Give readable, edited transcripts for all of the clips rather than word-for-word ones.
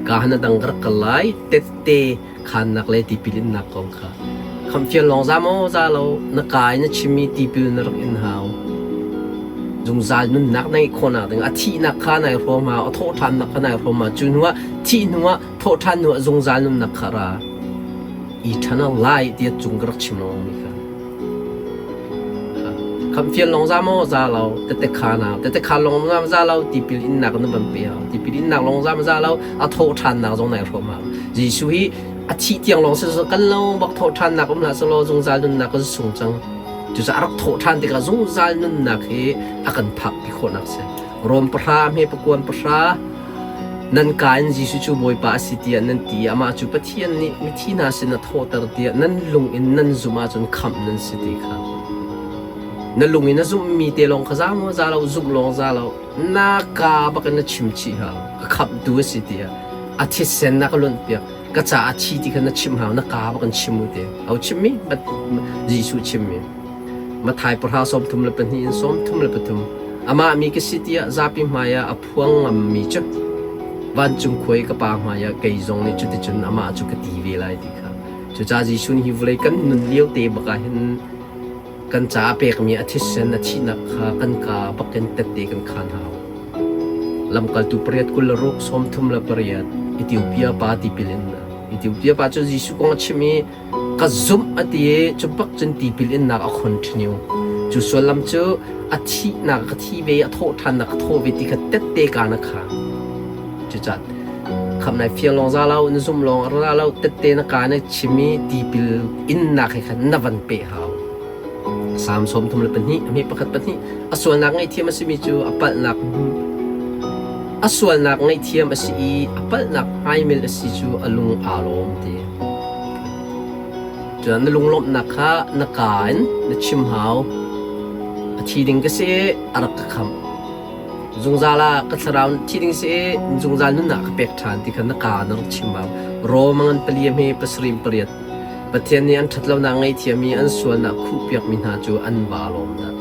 Ka han a dang ka rak kal lai, tette khannak le tipil innak kong kha. Khamhfial lawng za maw za lo, na ka in na chimmi tipil na rak in hau. Zungzal nunnak na ngeih khawhnak ding a thihnak kha nai hrawm hau, a thawhṭhannak kha nai hrawm hau. Cu hnuah thih hnuah thawhṭhan hnuah zungzal nunnak kha ra. Eternal life tiah cung ka rak chim lengmang mi kha. Khamhfial lawng za maw za lo, tette khaan hau. Tette khaan lawng za za lo, tipil innak na van pe hau. Tipil innak lawng za za lo, a thawhṭhannak zong nai hrawm hau. Jesuh hi a thih tiang lawng si kan lo bak thawhṭhannak um hlah selaw zungzal nunnak kan sung cang. Cucaah a rak thawhṭhan tikah zungzal nunnak hi a kan phakpi khawhnak si. Rom pahra, hme pakuan pahra, Nan ka in Jesuh cu Bawipa a si tiah nan ti i amah cu Pathian nih mithi hna sin a thawhter tiah nan lung in nan zumh ahcun khamh nan si ti kha. Na lung in a zumhmi te lawng kha za maw za lo, zumh lawng za lo, na ka bak in na chim chih hau, ka khamhtu a si tiah a thisen na ka luanhpiak, ka caah a thi ti kha na chim hau, na ka bak in chim u ti. Ho chimmi? Jesuh chimmi. Matthai pahra 32 in 33 Amah mi ka si tiah zapi hmaiah a phuang ngammi cu vancung khua i ka Pa hmaiah kei zong nih cuticun amah cu ka ti ve lai ti kha. Cucaah Jesuh nih hi vawlei kan nun lio te bak ah hin kan caah pekmi a thisen a thihnak kha kan kaa bakin tette kan khaan hau. Lamkaltu pariat 26 38 Ethiopia pa tipil in Ethiopia pa cu Jesuh kong a chim i Ka zumh a ti i cu bak cun tipil innak a continue. Cu sullam cu a thihnak ka thi ve i a thawhṭhannak ka thawh ve ti kha tette ka na khaan. Cucaah khamh nai fiang lawng za lo, na zumh lawng a ra lo, tette na ka na chim i tipil innak he khan na van peh hau. Salm 32 a hme pakhat pahnih a sualnak ngaihthiam a simi cu a palhnak a sualnak ngaihthiam a si i a palhnak hmaimil a si cu a lung aa lawm ti. Cun na lunglawmhnak kha na kaa in na chim hau. A thi ding ka si i a rak ka khamh. Zungzal ah ka thlarau thi ding si i zungzal nunnak ka pek ṭhan ti kha na kaa na rak chim hau. Rom a ngan pali a hme pasarih in pariat. Pathian nih an ṭhatlonak ngaihthiam i an sualnak khuhpiakmi hna cu an vaa lawm dah.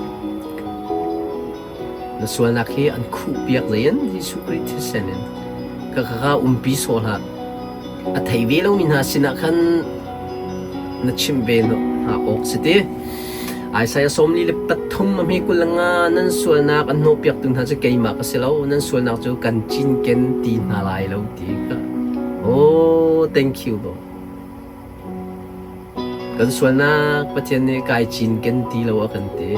Na sualnak hi an khuhpiak zei in Jesuh Khrih thisen in ka kha umpi sawh hlah. A thei ve lomi hna sinah khan na chimh ve hna awk si ti. Isaiah 43 a hme 25 nan sualnak an hnawhpiaktu hna cu keimah ka si lo, nan sualnak cu kan cinken ti hna lai lo ti kha. Oh, thank you, Lord. Kan sualnak Pathian nih kai cinken ti lo a kan ti.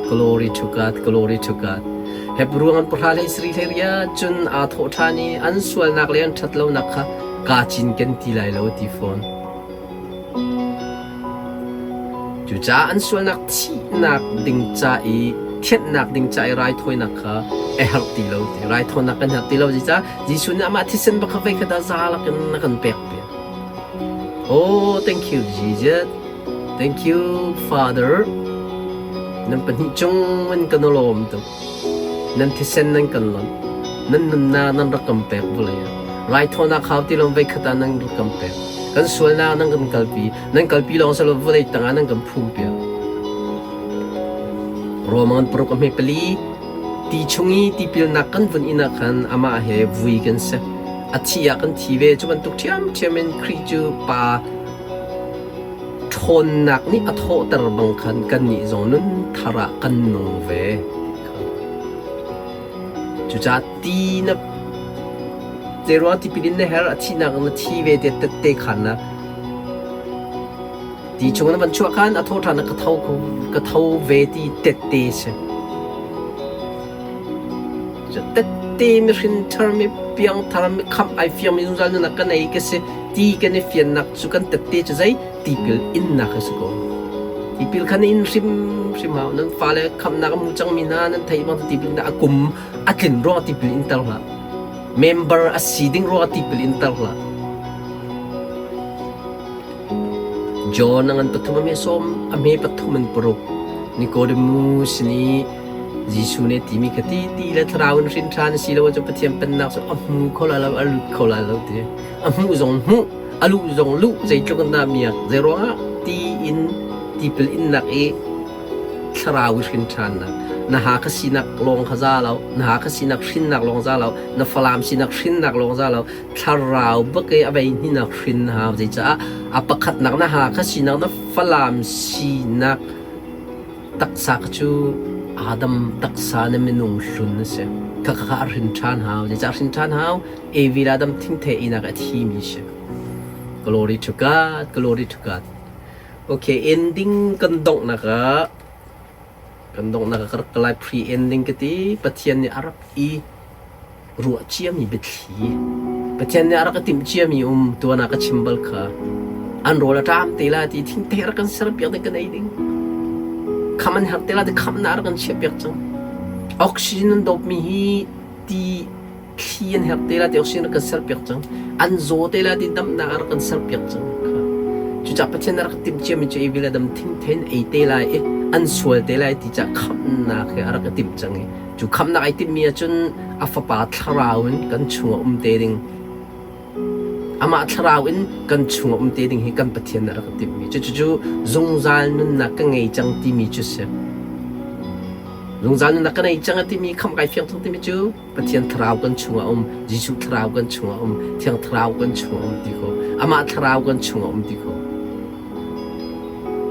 Glory to God, glory to God. Hebrew an pahra hlei sari hlei riat cun aa thawh ṭhan i an sualnak le an ṭhatlonak kha kaa cinken ti lai lo a ti fawn. Cucaah an sualnak thihnak ding ca i thianhnak ding ca i raithawinak kha a herh ti lo ti. Raithawinak kan herh ti lo zeicah Jesuh nih amah thisen bak kha voi khat ah za lakin a kan pek piak. Oh, thank you, Jesus. Thank you, Father. Nan pahnih cung in kan lawm tuk. Nan thisen nan kan lonh. Nan nunnak nan rak kan pek vawlei ah. Raithawinak hau ti lawng voi khat ah nan rak kan pek. Kan sualnak nan kan kalpi. Nan kalpi lawng silo vawlei tangah nan kan phum piak. Roman paruk a hme pali ti chung i tipilnak kan vun in ah khan amah he vui kan si. A thih ah kan thi ve. Cu bantuk ṭhiamṭhiam in Khrih cu Pa ṭhawnnak nih a thawhter bang khan kannih zong nun thar ah kan nung ve. Cucaah ti na zeiruang tipil in na her a thihnak na thi ve te tette khan na Ti chung na van chuah khan a tho ṭhan ka tho ka tho ve ti tette si. Tette mihrin thar mi piang thar mi khamh ai fiang mi zungzal nunnak kan ei ka si ti kan i fiannak cu kan tette cu zei tipil innak a si ko. Tipil khan in hrim hrim hau nan fale khamhnak a mu cangmi hna nan theih bang tipil in a kum a tlin ruang tipil in ter hlah. Member a si ding ruang tipil in ter hlah. John a ngan pathum a hme sawm, a hme pathum in paruk. Nicodemus nih Jesuh nih a timi kha ti ti le thlarau in hrin ṭhan a si lo ahcun Pathian pennak cu a hmu kho lai lo, a lut kho lai lo ti. A hmuh zong hmuh, a luh zong luh, zeitluk in dah miak. Zeiruangah ti in tipil innak i Thlarau i hrin ṭhannak. Na ha kha sinak lawng kha za lo, na ha kha sinak hrinnak lawng za lo, na Falam sinak hrinnak lawng za lo, thlarau bak i a vei hninak hrin na hau. Zeicah a pakhatnak na ha kha sinak na Falam sinak taksa kha cu Adam taksa na minung hlun a si. Kha kha a hrin ṭhan hau. Zeicah a hrin ṭhan hau? Evi le Adam thingthei einak a thimi si. Glory to God, glory to God. Okay, ending kan donghnak ah kan donghnak ah ka rak ka lai pre-ending ka ti. Pathian nih a rak i ruah ciami biathli. Pathian nih a rak i timh ciami um tuan ah ka chim bal kha. An rawl a ṭam te la ti thingte rak kan ser piak ding kan ei ding. Kham an herh te la ti khamnak rak kan chiah piak cang. Oxygen an dawpmi hi ti thli an herh te la ti oxygen rak kan serpiak cang an zaw te la ti damnak a rak kan serpiak cang cucaah Pathian a rak timh ciami cu evil adam thingthen ei te lai i an sual te lai ti cah khamhnak he a rak i timh cang i cu khamhnak ai timhmi ahcun a fapa thlarau in kan chungah um te ding amah thlarau in kan chungah um te ding hi kan Pathian a rak i timhmi cu cucu zungzal nunnak ka ngei cang timi cu si zungzal nunnak ka nei cang a timi khamh kai fiang cang timi cu Pathian thlarau kan chungah um, Jesuh thlarau kan chungah um, Thiang thlarau kan chungah um ti kho. Amah thlarau kan chungah um ti kho.